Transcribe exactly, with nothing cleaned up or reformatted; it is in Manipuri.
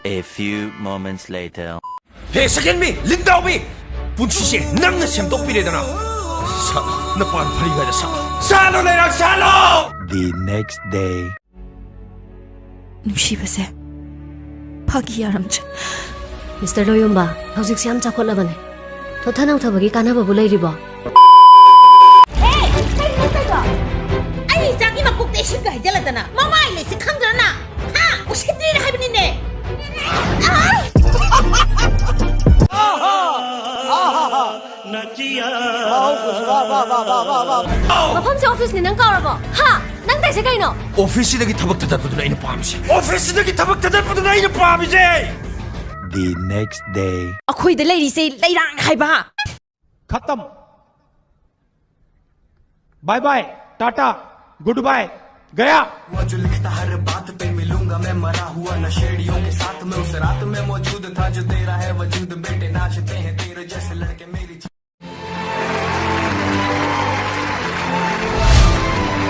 A few moments later. ꯍꯦ, ꯁꯦꯀꯦꯟ ꯃꯤ, ꯂꯤꯟꯗꯥꯎꯕꯤ! ꯄꯨꯟꯁꯤꯁꯦ ꯅꯪꯅ ꯁꯦꯝꯗꯣꯛꯄꯤꯔꯦꯗꯅ꯫ ꯁꯥꯠꯂꯣ, ꯅꯄꯥꯟ ꯐꯔꯤꯉꯩꯗ ꯁꯥꯠꯂꯣ꯫ ꯁꯥꯠꯂꯣ, ꯂꯩꯔꯥꯡ ꯁꯥꯠꯂꯣ! The next day. ꯅꯨꯡꯁꯤꯕꯁꯦ ꯐꯥꯒꯤ ꯌꯥꯔꯝꯗ꯭ꯔꯦ꯫ ꯃꯤꯁꯇꯔ ꯂꯣꯌꯨꯝꯕ, ꯍꯧꯖꯤꯛꯁꯦ ꯌꯥꯝ ꯆꯥꯎꯈꯠꯂꯕꯅꯦ꯫ ꯊꯣꯠꯊ ꯅꯧꯊꯕꯒꯤ ꯀꯥꯟꯅꯕꯕꯨ ꯂꯩꯔꯤꯕꯣ? ꯍꯦ! ꯀꯩꯅꯣ ꯇꯧꯕ? ꯑꯩ ꯏꯆꯥꯒꯤ ꯃꯀꯣꯛꯇ ꯏꯁꯤꯡꯒ ꯍꯩꯖꯤꯜꯂꯗꯅ ꯃꯃꯥꯏ ꯂꯩꯁꯤ ꯈꯪꯗ꯭ꯔꯅ? ꯍꯥ? ꯎꯁꯤꯠꯇ꯭ꯔꯤꯔ ꯍꯥꯏꯕꯅꯤꯅꯦ! ꯃꯐꯝꯁꯦ ꯑꯣꯐꯤꯁꯅꯤ, ꯅꯪ ꯀꯥꯎꯔꯕꯣ? ꯍꯥ? ꯅꯪ ꯇꯧꯏꯁꯦ ꯀꯩꯅꯣ? ꯑꯣꯐꯤꯁꯁꯤꯗꯒꯤ ꯊꯕꯛ ꯊꯥꯗꯠꯄꯗꯨꯅ ꯑꯩꯅ ꯄꯥꯝꯃꯤꯁꯦ꯫ ꯑꯣꯐꯤꯁꯁꯤꯗꯒꯤ ꯊꯕꯛ ꯊꯥꯗꯠꯄꯗꯨꯅ ꯑꯩꯅ ꯄꯥꯝꯃꯤꯁꯦ꯫ The next day. ꯑꯩꯈꯣꯏꯗ ꯂꯩꯔꯤꯁꯦ ꯂꯩꯔꯥꯡ ꯍꯥꯏꯕ꯫ खत्म। Bye bye, tata, good bye, गया। जो लिखता हर बात पे मिलूंगा मैं, मरा हुआ नशेड़ियों के साथ में। उस रात में मौजूद था जो तेरा है वजूद, बेटे नाचते हैं तेरे जैसे लड़के मेरी